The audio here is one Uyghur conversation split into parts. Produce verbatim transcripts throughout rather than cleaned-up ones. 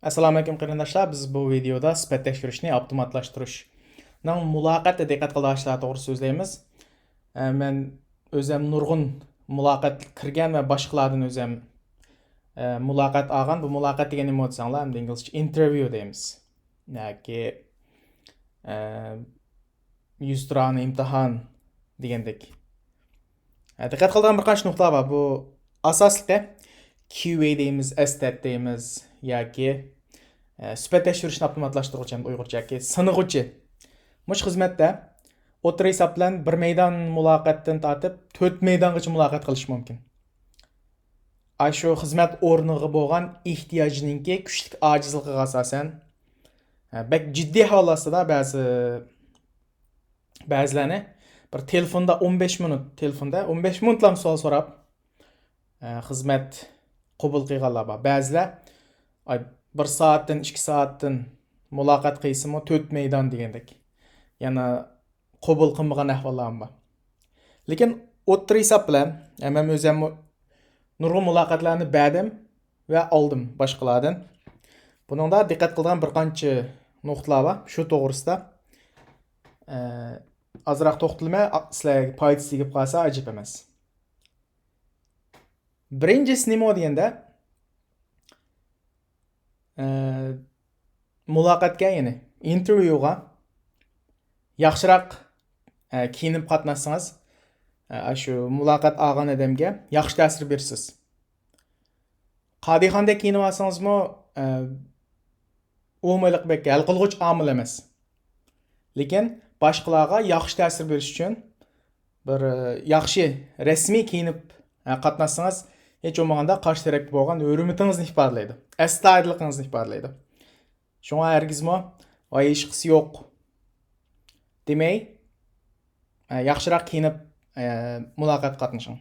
ئەسسالامۇئەلەيكۇم قېرىنداشلار، بىز بۇ ۋىدېيودا سۈپەت تەكشۈرۈشنى ئاپتوماتلاشتۇرۇشنىڭ مۇلاقاتتا دىققەت قىلىدىغان ئىشلار توغرىسىدا سۆزلەيمىز. ئە، مەن ئۆزۈم نۇرغۇن مۇلاقات كىرگەن ۋە باشقىلاردىن ئۆزۈم، ئە، مۇلاقات ئالغان. بۇ مۇلاقات دېگەن نېمە دېسەڭلار، ئەمدى ئىنگلىزچە ئىنتېرۋيۇ دەيمىز. ياكى، ئە، يۈزتۇرانە ئىمتىھان دېگەندەك. ھە، دىققەت قىلىدىغان بىر قانچە نۇقتا بار. بۇ ئاساسلىقى كيۇ ئەي دەيمىز، ئەستەت دەيمىز ياكى، ئە، سۈپەت تەكشۈرۈشنى ئاپتوماتلاشتۇرغۇچى ھەمدە ئۇيغۇرچە ياكى سىنىغۇچى. مۇشۇ خىزمەتتە ئوتتۇرا ھېساب بىلەن بىر مەيدان مۇلاقاتتىن تارتىپ تۆت مەيدانغىچە مۇلاقات قىلىش مۇمكىن. ئاشۇ خىزمەت ئورنىغا بولغان ئېھتىياجنىڭكى كۈچلۈك ئاجىزلىقىغا ئاساسەن، ھە، بەك جىددىي ھال ئاستىدا بەزى، بەزىلەرنى بىر تېلېفوندا ئون بەش مىنۇت، تېلېفوندا ئون بەش مىنۇتلام سوئال سوراپ، ھە، خىزمەت قوبۇل قىلغانلار بار. بەزىلەر، ئاي، بىر سائەتتىن، ئىككى سائەتتىن مۇلاقات قىلسىمۇ تۆت مەيدان دېگەندەك. يەنە قوبۇل قىلمىغان ئەھۋاللارمۇ بار. لېكىن ئوتتۇرا ھېساب بىلەن، مەن ئۆزۈممۇ نۇرغۇن مۇلاقاتلارنى بەردىم ۋە ئالدىم باشقىلاردىن. بۇنىڭدا دىققەت قىلىدىغان بىر قانچە نۇقتىلار بار. شۇ توغرىسىدا، ئە، ئازراق توختىلىمەن. ئا-، سىلەرگە پايدىسى تېگىپ قالسا ئەجەب ئەمەس. بىرىنچىسى نېمە دېگەندە، ئە، مۇلاقاتقا، يەنى ئىنتېرۋيۇغا ياخشىراق، ئە، كىيىنىپ قاتناشسىڭىز، ئە، شۇ مۇلاقات ئالغان ئادەمگە ياخشى تەسىر بېرىسىز. قادىخاندەك كىيىنىپ ئالسىڭىزمۇ، ئە، ئۇمۇ ھېلىقى بەك ھەل قىلغۇچ ئامىل ئەمەس. لېكىن باشقىلارغا ياخشى تەسىر بېرىش ئۈچۈن بىر، ئە، ياخشى رەسمىي كىيىنىپ، ئە، قاتناشسىڭىز، ھېچ بولمىغاندا قارشى تەرەپكە بولغان ھۆرمىتىڭىزنى ئىپادىلەيدۇ. ئەستايىدىللىقىڭىزنى ئىپادىلەيدۇ. شۇڭا ھەرگىزمۇ، «ۋاي، ھېچقىسى يوق» دېمەي، ئە، ياخشىراق كىيىنىپ، ئە، مۇلاقاتقا قاتنىشىڭ.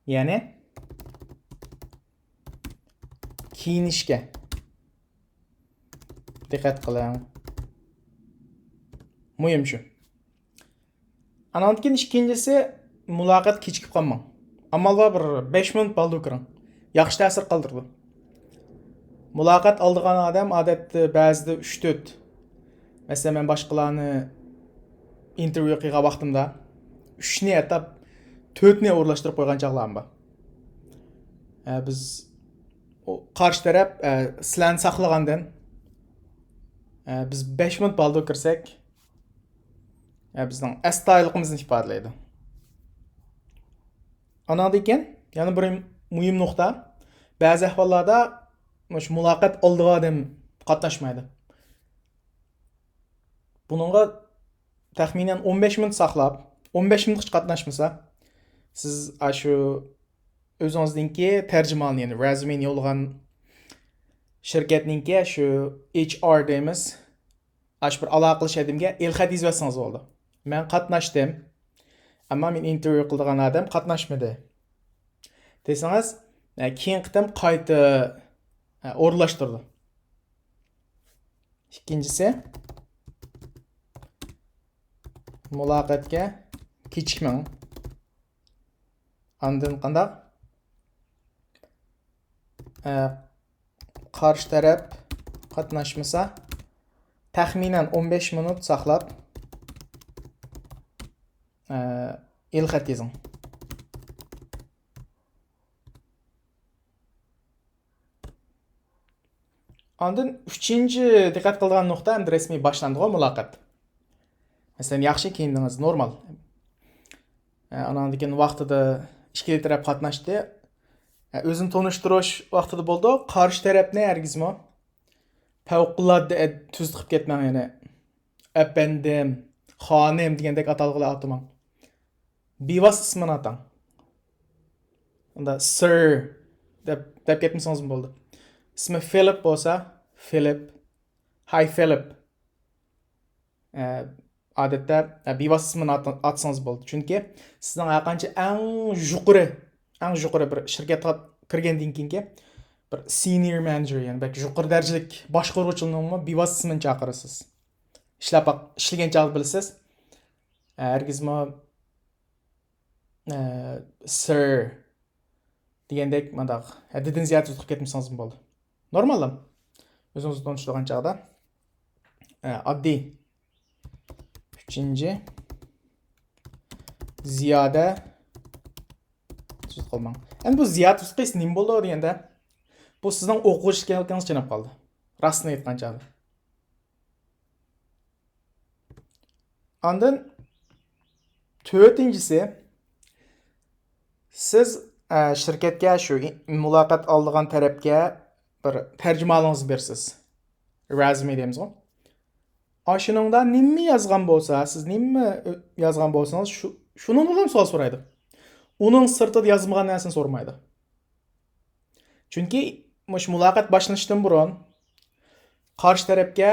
يەنى كىيىنىشكە دىققەت قىلىڭ. مۇھىم شۇ. ئانان كېيىن ئىككىنچىسى، مۇلاقات كېچىكىپ قالماڭ. ئامال بار، بىر بەش مىنۇت بالدۇر كىرىڭ. ياخشى تەسىر قالدۇرىدۇ. مۇلاقات ئالىدىغان ئادەم ئادەتتە بەزىدە ئۈچ تۆت. مەسىلەن، مەن باشقىلارنى ئىنتېرۋيۇ قىلغان ۋاقتىمدا ئۈچنى، ھەتتا تۆتنى ئورۇنلاشتۇرۇپ قويغان چاغلارمۇ بار. ئە، بىز، ئۇ قارشى تەرەپ، ئە، سىلەرنى ساقلىغاندىن، ئە، بىز بەش مىنۇت بالدۇر كىرسەك، ئە، بىزنىڭ ئەستايىدىللىقىمىزنى ئىپادىلەيدۇ. ئاناندىن كېيىن يەنە بىر مۇھىم نۇقتا، بەزى ئەھۋاللاردا مۇشۇ مۇلاقات ئالدىغا ئادەم قاتناشمايدۇ. بۇنىڭغا تەخمىنەن ئون بەش مىنۇت ساقلاپ، ئون بەش مىنۇتقىچە قاتناشمىسا، سىز ئاشۇ ئۆزىڭىزنىڭكى تەرجىمانى، يەنى رەزۇمېنى يوللىغان شىركەتنىڭكى شۇ ئېچ ئار دەيمىز، ئاشۇ بىر ئالاقىلىشىش ئادىمىگە ئېلخەت يېزىۋەتسىڭىز بولىدۇ. «مەن قاتناشتىم، ئەمما مېنى ئىنتېرۋيۇ قىلىدىغان ئادەم قاتناشمىدى» دېسىڭىز، ئە، كېيىنكى قېتىم قايتا، ئە، ئورۇنلاشتۇرىدۇ. ئىككىنچىسى، مۇلاقاتقا كېچىكمەڭ. ئاندىن قانداق؟ ئە، قارشى تەرەپ قاتناشمىسا، تەخمىنەن ئون بەش مىنۇت ساقلاپ، ئە، ئېلخەت يېزىڭ. ئاندىن ئۈچىنچى دىققەت قىلىدىغان نۇقتا، ئەمدى رەسمىي باشلاندىغۇ مۇلاقات. مەسىلەن، ياخشى كىيىندىڭىز، نورمال. ئە، ئاناندىن كېيىن ۋاقتىدا ئىككىلا تەرەپ قاتناشتى. ئە، ئۆزىنى تونۇشتۇرۇش ۋاقتىدا بولدى. قارشى تەرەپنى ھەرگىزمۇ پەۋقۇلئاددە ئەد-، تۈز تىقىپ كەتمەڭ، يەنى ئەپەندىم، خانىم دېگەندەك ئاتالغۇلار ئاتىماڭ. بىۋاسىتە ئىسمىنى ئاتاڭ. ئۇندا سىر دەپ، دەپ كەتمىسىڭىزمۇ بولىدۇ. ئىسمى فىلىپ بولسا، فىلىپ. ھاي، فىلىپ. ئە، ئادەتتە، ئە، بىۋاسىتە ئىسمىنى ئات-، ئاتىسىڭىز بولىدۇ. چۈنكى سىزنىڭ ھەرقانچە ئەڭ يۇقىرى، ئەڭ يۇقىرى بىر شىركەتكە كىرگەندىن كېيىنكى بىر سېنىيور مېنېجېر، يەنى بەك يۇقىرى دەرىجىلىك باشقۇرغۇچىنىڭمۇ بىۋاسىتە ئىسمىنى چاقىرىسىز. ئىشلەپ باق-، ئىشلىگەن چاغدا بىلىسىز. ئە، ھەرگىزمۇ ئە، سىر دېگەندەك مۇنداق ھەددىدىن زىيادە تۇتۇپ كەتمىسىڭىزمۇ بولىدۇ. نورمال. ئۆزىڭىزنى تونۇشتۇرغان چاغدا، ئە، ئاددىي. ئۈچىنچى، زىيادە تۇزۇپ قالماڭ. ئەمدى بۇ زىيادە تۇزۇپ قېلىش نېمە بولىدۇ دېگەندە، بۇ سىزنىڭ ئوقۇغۇچى ئىكەنلىكىڭىزنى چۈشىنىپ قالدى. راستىنى ئېيتقان چاغدا. ئاندىن تۆتىنچىسى، سىز، ئە، شىركەتكە، شۇ مۇلاقات ئالىدىغان تەرەپكە بىر تەرجىمىھالىڭىزنى بېرىسىز. رەزۈمە دەيمىزغۇ. ئاشۇنىڭدا نېمە يازغان بولسا، سىز نېمە يازغان بولسىڭىز، شۇ، شۇنىڭدىن سوئال سورايدۇ. ئۇنىڭ سىرتىدا يازمىغان نەرسىنى سورىمايدۇ. چۈنكى مۇشۇ مۇلاقات باشلىنىشتىن بۇرۇن قارشى تەرەپكە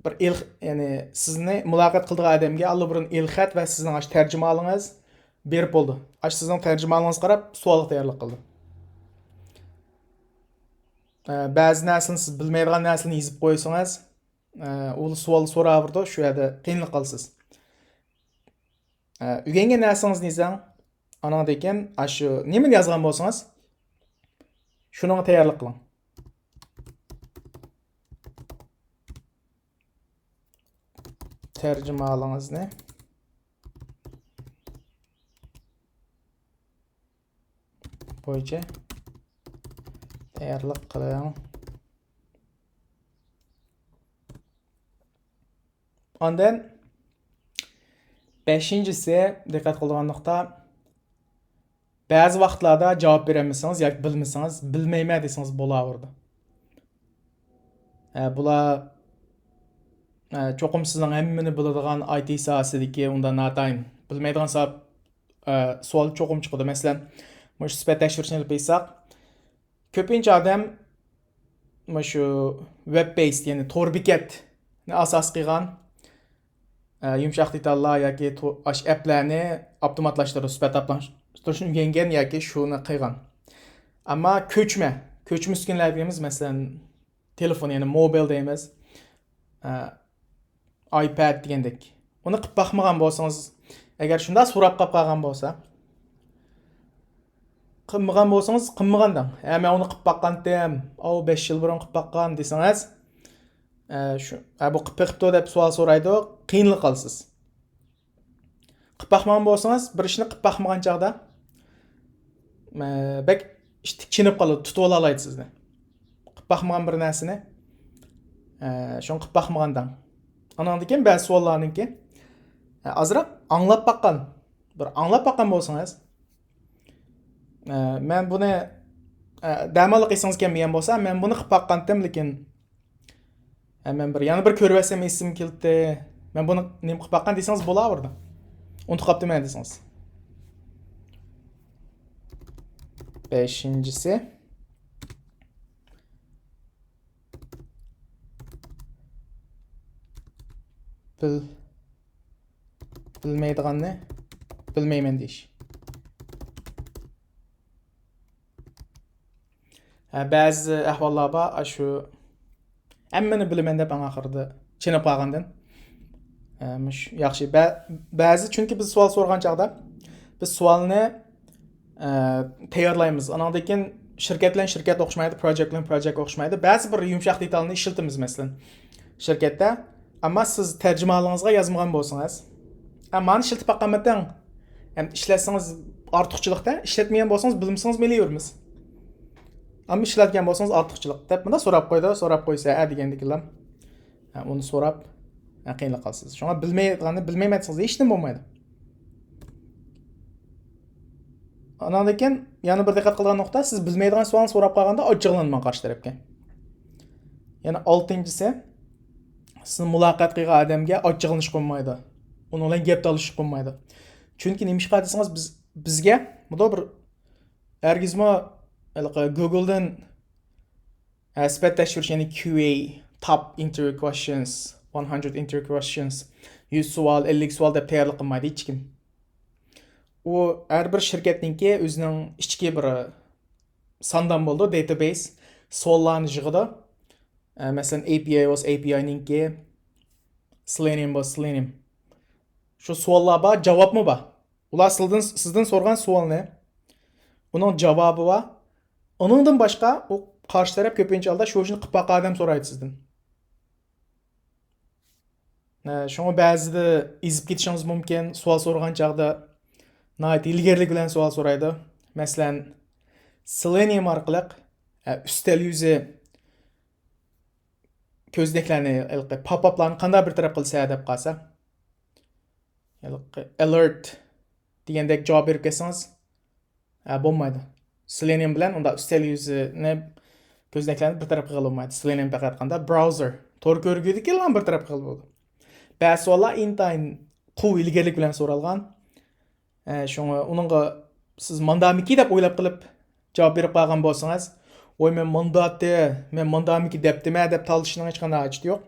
بىر ئېل-، يەنى سىزنى مۇلاقات قىلىدىغان ئادەمگە ئاللىبۇرۇن ئېلخەت ۋە سىزنىڭ ئاشۇ تەرجىمىھالىڭىز بېرىپ بولىدۇ. ئاشۇ سىزنىڭ تەرجىمىھالىڭىزغا قاراپ سوئالغا تەييارلىق قىلىدۇ. ئە، بەزى نەرسىنى سىز بىلمەيدىغان نەرسىنى يېزىپ قويسىڭىز، ئە، ئۇ سوئال سوراۋېرىدۇ، شۇ يەردە قىينىلىپ قالىسىز. ئە، ئۆگەنگەن نەرسىڭىزنى يېزىڭ. ئانىڭدىن كېيىن ئاشۇ نېمىنى يازغان بولسىڭىز، شۇنىڭغا تەييارلىق قىلىڭ. تەرجىمىھالىڭىزنى بويىچە تەييارلىق قىلىڭ. ئاندىن بەشىنچىسى، دىققەت قىلىدىغان نۇقتا، بەزى ۋاقىتلاردا جاۋاب بېرەلمىسىڭىز ياكى بىلمىسىڭىز، بىلمەيمەن دېسىڭىز بولاۋېرىدۇ. ئە، بۇلار، ئە، چوقۇم سىزنىڭ ھەممىنى بىلىدىغان ئاي تى ساھەسىدىكى ئۇنداق ناتايىن بىلمەيدىغان سا-، ئە، سوئال چوقۇم چىقىدۇ. مەسىلەن، مۇشۇ سۈپەت تەكشۈرۈشنى ئېلىپ ئېيتساق، كۆپىنچە ئادەم مۇشۇ ۋېب بېيس، يەنى تور بېكەتنى ئاساس قىلغان، ئە، يۇمشاق دېتاللار ياكى تو-، ئاش ئەپلەرنى ئاپتوماتلاشتۇرۇش، سۈپەت ئاپتوماتلاشتۇرۇشنى ئۆگەنگەن ياكى شۇنى قىلغان. ئەمما كۆچمە، كۆچمە ئۈسكۈنىلەر دەيمىز، مەسىلەن، تېلېفون، يەنى موبىل دەيمىز، ئە، ئايپاد دېگەندەك. ئۇنى قىلىپ باقمىغان بولسىڭىز، ئەگەر شۇنداق سوراپ قاپ قالغان بولسا، قىلمىغان بولسىڭىز، قىلمىغان دەڭ. ھە، مەن ئۇنى قىلىپ باققانتىم، ئاۋۇ بەش يىل بۇرۇن قىلىپ باققان دېسىڭىز، ئە، شۇ، ھە، بۇ قىلىپ بېقىپتۇ دەپ سوئال سورايدۇ، قىينىلىپ قالىسىز. قىلىپ باقمىغان بولسىڭىز، بىر ئىشنى قىلىپ باقمىغان چاغدا، ئە، بەك ئىتتىك چېنىپ قالىدۇ، تۇتۇۋالالايدۇ سىزنى. قىلىپ باقمىغان بىر نەرسىنى، ئە، شۇنى قىلىپ باقمىغان دەڭ. ئاناندىن كېيىن بەزى سوئاللارنىڭكى، ئە، ئازراق ئاڭلاپ باققان، بىر ئاڭلاپ باققان بولسىڭىز، ئە، مەن بۇنى، ئە، دەماللىق ئېسىڭىز كەلمىگەن بولسا، مەن بۇنى قىلىپ باققانتىم، لېكىن، ئە، مەن بىر، يەنە بىر كۆرۈۋەتسەم ئېسىم كېلىپتۇ. مەن بۇنى نېمە قىلىپ باققان دېسىڭىز بولاۋېرىدۇ. ئۇنتۇپ قاپتىمەن دېسىڭىز. بەشىنچىسى. بىل-، بىلمەيدىغاننى بىلمەيمەن دېيىش. ھە، بەزى ئەھۋاللار بار، ئاشۇ ھەممىنى بىلىمەن دەپ ئەڭ ئاخىرىدا چېنىپ قالغاندىن. ھە، مۇش-، ياخشى. بە-، بەزى، چۈنكى بىز سوئال سورىغان چاغدا، بىز سوئالنى، ئە، تەييارلايمىز. ئاناندىن كېيىن شىركەت بىلەن شىركەت ئوخشىمايدۇ، پروجېكت بىلەن پروجېكت ئوخشىمايدۇ. بەزى بىر يۇمشاق دېتالنى ئىشلىتىمىز، مەسىلەن، شىركەتتە. ئەمما سىز تەرجىمىھالىڭىزغا يازمىغان بولسىڭىز، ئە، مانا ئىشلىتىپ باققانمىتىڭ؟ ئەمدى ئىشلەتسىڭىز ئارتۇقچىلىق-دە، ئىشلەتمىگەن بولسىڭىز، بىلمىسىڭىز مېلىۋېرىمىز. ئەمما ئىشلەتكەن بولسىڭىز ئارتۇقچىلىق دەپ مۇنداق سوراپ قويىدۇ، سوراپ قويسا، ھە دېگەندىكىنلا. ھە، ئۇنى سوراپ، ھە، قىينىلىپ قالىسىز. شۇڭا بىلمەيدىغاننى بىلمەيمەن دېسىڭىز، ھېچنېمە بولمايدۇ. ئاناندىن كېيىن يەنە بىر دىققەت قىلىدىغان نۇقتا، سىز بىلمەيدىغان سوئالنى سوراپ قالغاندا ئاچچىقلانماڭ قارشى تەرەپكە. يەنە ئالتىنچىسى، سىزنى مۇلاقات قىلغان ئادەمگە ئاچچىقلىنىشقا بولمايدۇ. ئۇنىڭ بىلەن گەپ تالىشىشقا بولمايدۇ. چۈنكى نېمىشقا دېسىڭىز، بىز، بىزگە مۇنداق بىر ھەرگىزمۇ ھېلىقى گۇگلدىن، ئە، سۈپەت تەكشۈرۈش، يەنى كيۇ ئەي، top interview questions، one hundred interview questions، يۈز سوئال، ئەللىك سوئال دەپ تەييارلىق قىلمايدۇ ھېچكىم. ئۇ ھەر بىر شىركەتنىڭكى ئۆزىنىڭ ئىچكى بىر ساندان بولىدۇ، داتابەيس. سوئاللارنى يىغىدۇ. ئە، مەسىلەن، ئەي پىي ئاي بولسا، ئەي پىي ئاينىڭكى، سېلېنىيۇم بولسا، سېلېنىيۇم. شۇ سوئاللار بار، جاۋابمۇ بار. ئۇلار سىزدىن، سىزدىن سورىغان سوئالنى، ئۇنىڭ جاۋابى بار. ئۇنىڭدىن باشقا، ئۇ قارشى تەرەپ كۆپىنچە ھالدا شۇ ئىشنى قىلىپ باققان ئادەم سورايدۇ سىزدىن. ئە، شۇڭا بەزىدە ئېزىپ كېتىشىڭىز مۇمكىن، سوئال سورىغان چاغدا ناھايىتى ھىيلىگەرلىك بىلەن سوئال سورايدۇ. مەسىلەن، سېلېنىيۇم ئارقىلىق، ئە، ئۈستەل يۈزى كۆزنەكلەرنى، ھېلىقى پاپ-ئاپلارنى قانداق بىر تەرەپ قىلىسەن دەپ قالسا، ھېلىقى ئالېرت دېگەندەك جاۋاب بېرىپ كەتسىڭىز، ھە، بولمايدۇ. سېلېنىيۇم بىلەن ئۇنداق ئۈستەل يۈزىنى، كۆزنەكلەرنى بىر تەرەپ قىلغىلى بولمايدۇ. سېلېنىيۇم پەقەت قانداق، براۋزېر، تور كۆرگۈدىكىلا بىر تەرەپ قىلغىلى بولىدۇ. بەزى سوئاللار ئىنتايىن قوۋ ھىيلىگەرلىك بىلەن سورالغان. ئە، شۇڭا ئۇنىڭغا سىز ماندامىكى دەپ ئويلاپ قېلىپ جاۋاب بېرىپ قالغان بولسىڭىز، ۋاي، مەن مانداتتى، مەن ماندامىكى دەپتىمەن دەپ تالىشىشنىڭ ھېچقانداق ھاجىتى يوق.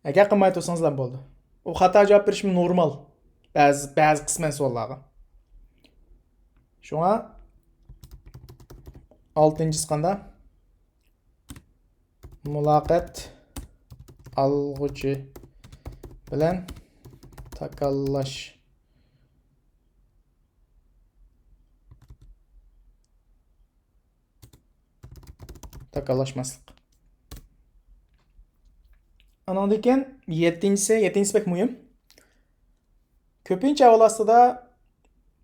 ئە، گەپ قىلماي تۇرسىڭىزلا بولدى. ئۇ خاتا جاۋاب بېرىشمۇ نورمال. بەزى، بەزى قىسمەن سوئاللارغا. شۇڭا ئالتىنچىسى قانداق؟ مۇلاقات ئالغۇچى بىلەن تاكاللاش. تاكاللاشماسلىق. ئانىڭدىن كېيىن يەتتىنچىسى، يەتتىنچىسى بەك مۇھىم. كۆپىنچە ئەھۋال ئاستىدا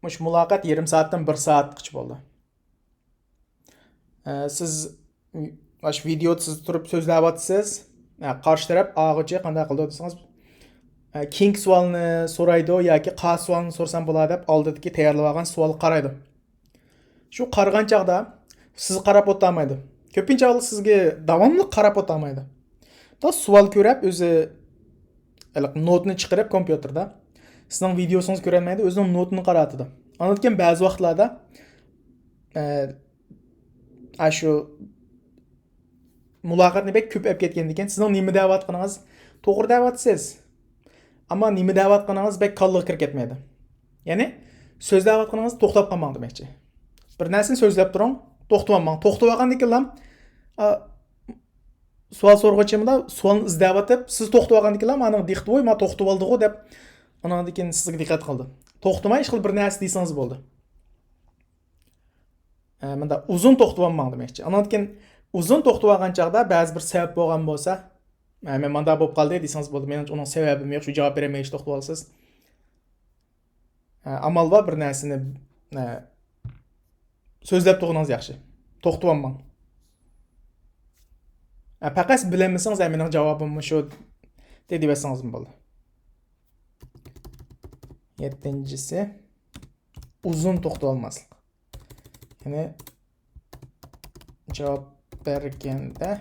مۇشۇ مۇلاقات يېرىم سائەتتىن بىر سائەتقىچە بولىدۇ. ئە، سىز، مۇشۇ ۋىدېودا سىز تۇرۇپ سۆزلەۋاتىسىز. ئە، قارشى تەرەپ ئالغۇچى قانداق قىلىدۇ دېسىڭىز، ئە، كېيىنكى سوئالنى سورايدۇ ياكى قايسى سوئالنى سورىسام بولا دەپ ئالدىدىكى تەييارلىۋالغان سوئالغا قارايدۇ. شۇ قارىغان چاغدا سىزگە قاراپ ئولتۇرالمايدۇ. كۆپىنچە ھالدا سىزگە داۋاملىق قاراپ ئولتۇرالمايدۇ. تا سوئال كۆرۈپ ئۆزى ھېلىقى نوتىنى چىقىرىپ كومپيۇتېردا سىزنىڭ ۋىدېيوسىڭىزنى كۆرەلمەيدۇ، ئۆزىنىڭ نوتىنى قارىۋاتىدۇ. ئاندىن كېيىن بەزى ۋاقىتلاردا، ئە، ئاشۇ مۇلاقاتنى بەك كۆپ ئەپ كەتكەندىكىن، سىزنىڭ نېمە دەۋاتقىنىڭىز توغرا دەۋاتىسىز. ئەمما نېمە دەۋاتقىنىڭىز بەك كاللىغا كىرىپ كەتمەيدۇ. يەنى سۆزلەۋاتقىنىڭىز توختاپ قالماڭ دېمەكچى. بىر نەرسىنى سۆزلەپ تۇرۇڭ، توختىماڭ. توختىۋالغاندىكىنلا، ئا، سوئال سورىغۇچى مۇنداق سوئالنى ئىزدەۋاتىپ، سىز توختىۋالغاندىكىنلا ئانىڭ دىققىتى، ۋوي، مانا توختىۋالدىغۇ دەپ، ئانىڭدىن كېيىن سىزگە دىققەت قىلىدۇ. توختىماي ئىشقىلىپ بىر نەرسە دېسىڭىز بولدى. ئە، مۇنداق ئۇزۇن توختىۋالماڭ دېمەكچى. ئانىڭدىن كېيىن ئۇزۇن توختىۋالغان چاغدا بەزى بىر سەۋەب بولغان بولسا، ئە، مەن مانداق بولۇپ قالدى دېسىڭىز بولدى. مېنىڭچە ئۇنىڭ سەۋەبىمۇ يوق، شۇ جاۋاب بېرەلمەيچە توختىۋالىسىز. ئە، ئامال بار، بىر نەرسىنى، ئە، سۆزلەپ تۇرغىنىڭىز ياخشى. توختىۋالماڭ. ئە، پەقەت بىلەلمىسىڭىز، ئە، مېنىڭ جاۋابىم مۇشۇ دېيىۋەتسىڭىزمۇ بولدى. يەتتىنچىسى، ئۇزۇن توختىۋالماسلىق. يەنى جاۋاب بەرگەندە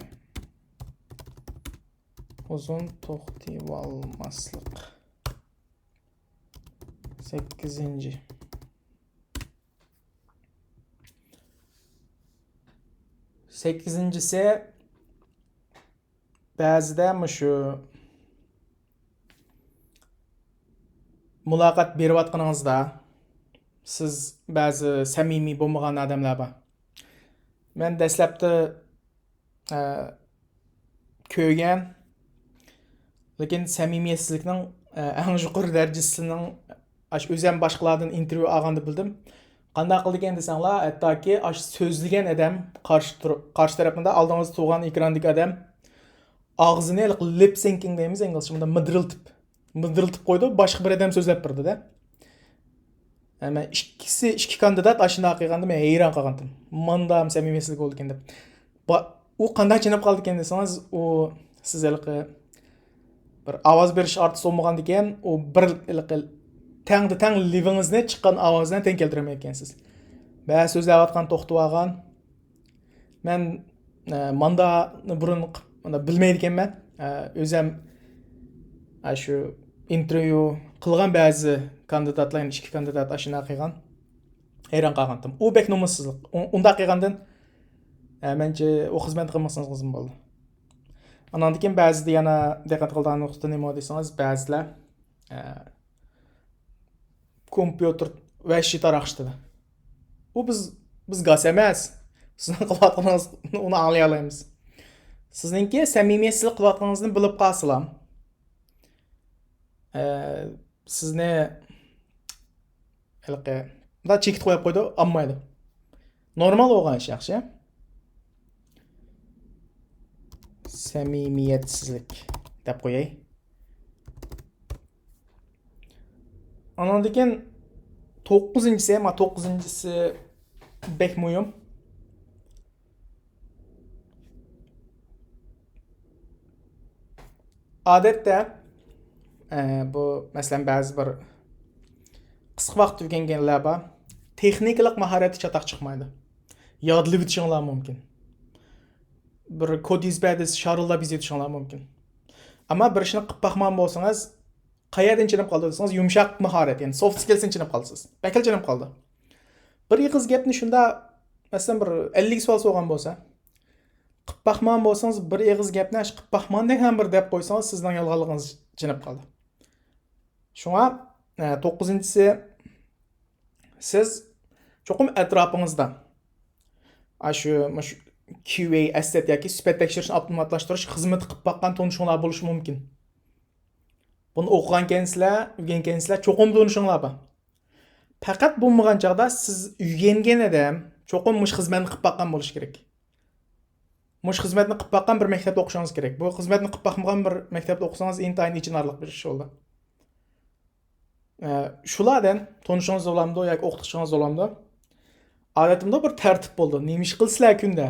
ئۇزۇن توختىۋالماسلىق. سەككىزىنچى. سەككىزىنچىسى، بەزىدە مۇشۇ مۇلاقات بېرىۋاتقىنىڭىزدا سىز بەزى سەمىمىي بولمىغان ئادەملەر بار. مەن دەسلەپتە، ئە، كۆرگەن، لېكىن سەمىمىيەتسىزلىكنىڭ، ئە، ئەڭ يۇقىرى دەرىجىسىنىڭ ئاشۇ ئۆزەم باشقىلاردىن ئىنتېرۋيۇ ئالغاندا بىلدىم. قانداق قىلىدىكەن دېسەڭلار، ھەتتاكى ئاشۇ سۆزلىگەن ئادەم، قارشى تۇر-، قارشى تەرەپنىڭ ئالدىڭىزدا تۇرغان ئېكراندىكى ئادەم ئاغزىنى ھېلىقى لىپ سىنكىڭ دەيمىز ئىنگلىزچە، مۇنداق مىدىرلىتىپ، مىدىرلىتىپ قويىدۇ، باشقا بىر ئادەم سۆزلەپ بېرىدۇ-دە. ھە، مەن ئىككىسى، ئىككى كاندىدات ئاشۇنداق قىلغاندا مەن ھەيران قالغانتىم. مانداق سەمىمىيەتسىزلىك بولىدىكەن دەپ. با-، ئۇ قانداق چېنىپ قالىدىكەن دېسىڭىز، ئۇ سىز ھېلىقى بىر ئاۋاز بېرىش ئارتىس بولمىغاندىكىن، ئۇ بىر ھېلىقى تەڭدە تەڭ لىۋىڭىزنى چىققان ئاۋاز بىلەن تەڭ كەلتۈرەلمەيدىكەنسىز. بەزى سۆزلەۋاتقان توختىۋالغان. مەن، ئە، ماندانى بۇرۇن ق-، مانا بىلمەيدىكەنمەن. ئە، ئۆزەم، ئە، شۇ ئىنتېرۋيۇ قىلغان بەزى كاندىداتلار، يەنە ئىككى كاندىدات ئاشۇنداق قىلغان. ھەيران قالغانتىم. ئۇ بەك نومۇسسىزلىق. ئۇ-، ئۇنداق قىلغاندىن، ئە، مەنچە ئۇ خىزمەتنى قىلمىسىڭىز قىزىم بولدى. ئاناندىن كېيىن بەزىدە يەنە دىققەت قىلىدىغان نۇقتا نېمە دېسىڭىز، بەزىلەر، ئە، كومپيۇتېر ۋەھشىي تاراقشىتىدۇ. ئۇ بىز، بىز گاس ئەمەس. سىزنىڭ قىلىۋاتقىنىڭىز، ئۇنى ئاڭلىيالايمىز. سىزنىڭكى سەمىمىيەتسىزلىك قىلىۋاتقىنىڭىزنى بىلىپ قالسىلا، ئە، سىزنى، ھېلىقى، مۇنداق چېكىت قويۇپ قويدى، ئالمايدۇ. نورمال بولغان ئىش ياخشى. سەمىمىيەتسىزلىك دەپ قوياي. ئاناندىن كېيىن توققۇزىنچىسى، ما توققۇزىنچىسى بەك مۇھىم. ئادەتتە، ئە، بۇ، مەسىلەن، بەزى بىر قىسقا ۋاقىت ئۆگەنگەنلەر بار. تېخنىكىلىق ماھارەتتە چاتاق چىقمايدۇ. يادلىۋېتىشىڭلار مۇمكىن. بىر كود يېزىپ بەر دېسە، شارىلداپ يېزىۋېتىشىڭلار مۇمكىن. ئەمما بىر ئىشنى قىلىپ باقمىغان بولسىڭىز، قەيەردىن چېنىپ قالىدۇ دېسىڭىز، يۇمشاق ماھارەت، يەنى سوفت سكىلستىن چېنىپ قالىسىز. بەكلا چېنىپ قالىدۇ. بىر ئېغىز گەپنى شۇنداق، مەسىلەن، بىر ئەللىك سوئال سورىغان بولسا، قىلىپ باقمىغان بولسىڭىز، بىر ئېغىز گەپنى ئاشۇ قىلىپ باقمىدىڭ ھەم بىر دەپ قويسىڭىز، سىزنىڭ يالغانلىقىڭىز چېنىپ قالدى. شۇڭا، ئە، توققۇزىنچىسى، سىز چوقۇم ئەتراپىڭىزدا ئاشۇ، مۇشۇ كيۇ ئەي ئەسسېت ياكى سۈپەت تەكشۈرۈشنى ئاپتوماتلاشتۇرۇش خىزمىتى قىلىپ باققان تونۇشۇڭلار بولۇشى مۇمكىن. بۇنى ئوقۇغانكەنسىلەر، ئۆگەنگەنسىلەر، چوقۇم تونۇشۇڭلار بار. پەقەت بولمىغان چاغدا سىز ئۆگەنگەن ئادەم چوقۇم مۇشۇ خىزمەتنى قىلىپ باققان بولۇشى كېرەك. مۇشۇ خىزمەتنى قىلىپ باققان بىر مەكتەپتە ئوقۇشىڭىز كېرەك. بۇ خىزمەتنى قىلىپ باقمىغان بىر مەكتەپتە ئوقۇسىڭىز، ئىنتايىن ئېچىنارلىق بىر ئىش بولىدۇ. ئە، شۇلاردىن تونۇشىڭىز بولامدۇ ياكى ئوقۇتقۇچىڭىز بولامدۇ؟ ئادەتتە بىر تەرتىپ بولىدۇ. نېمە ئىش قىلىسىلەر كۈندە؟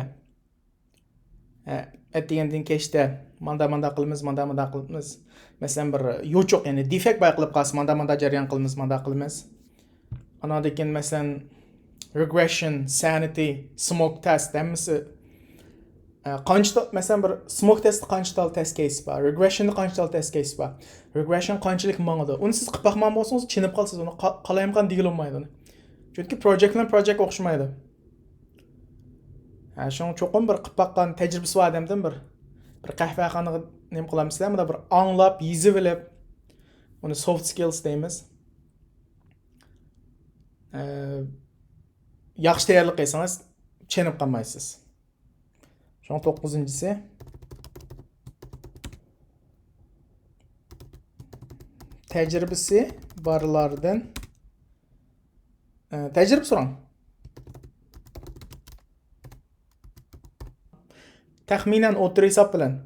ئە، ئەتىگەندىن كەچتە ماندا، ماندا قىلىمىز، ماندا، ماندا قىلىمىز. مەسىلەن، بىر يوچۇق، يەنى دېفەكت بايقىلىپ قالسا، ماندا، ماندا جەريان قىلىمىز، ماندا قىلىمىز. ئاناندىن كېيىن، مەسىلەن، رېگرېشن، سەنىتى، سموك تېست، ھەممىسى، ئە، قانچە تا-، مەسىلەن، بىر سموك تېستتا قانچە تال تېست كېيس بار، رېگرېشندا قانچە تال تېست كېيس بار، رېگرېشن قانچىلىك ماڭىدۇ، ئۇنى سىز قىلىپ باقمىغان بولسىڭىز، چېنىپ قالىسىز، ئۇنى قا-، قالايمىقان دېگىلى بولمايدۇ ئۇنى. چۈنكى پروجېكت بىلەن پروجېكت ئوخشىمايدۇ. ھە، شۇڭا چوقۇم بىر قىلىپ باققان، تەجرىبىسى بار ئادەمدىن بىر، بىر قەھۋەخانىغا نېمە قىلامسىلەر، مۇنداق بىر ئاڭلاپ، يېزىۋېلىپ، ئۇنى سوفت سكىلس دەيمىز. ئە، ياخشى تەييارلىق قىلسىڭىز، چېنىپ قالمايسىز. شۇڭا توققۇزىنچىسى، تەجرىبىسى بارلاردىن، ئە، تەجرىبە سوراڭ. تەخمىنەن ئوتتۇرا ھېساب بىلەن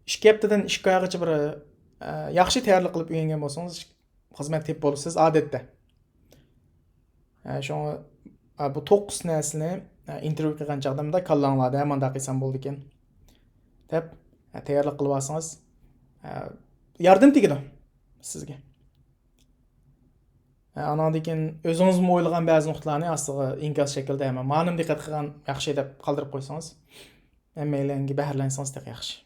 ئىككى ھەپتىدىن ئىككى ئايغىچە بىر، ئە، ياخشى تەييارلىق قىلىپ ئۆگەنگەن بولسىڭىز، خىزمەت تېپىپ بولىسىز ئادەتتە. ئە، شۇڭا، ئە، بۇ توققۇز نەرسىنى، ئە، ئىنتېرۋيۇ قىلغان چاغدا مۇنداق كاللاڭلاردا، «ھە، مانداق قىلسام بولىدىكەن» دەپ، ئە، تەييارلىق قىلىۋالسىڭىز، ئە، ياردىمى تېگىدۇ سىزگە. ئە، ئاناندىن كېيىن ئۆزىڭىزمۇ ئويلىغان بەزى نۇقتىلارنى ئاستىغا ئىنكاس شەكلىدە، ھەممە مانىمۇ دىققەت قىلغان ياخشى دەپ قالدۇرۇپ قويسىڭىز، ھەممەيلەنگە بەھرىلەنسىڭىز تېخى ياخشى.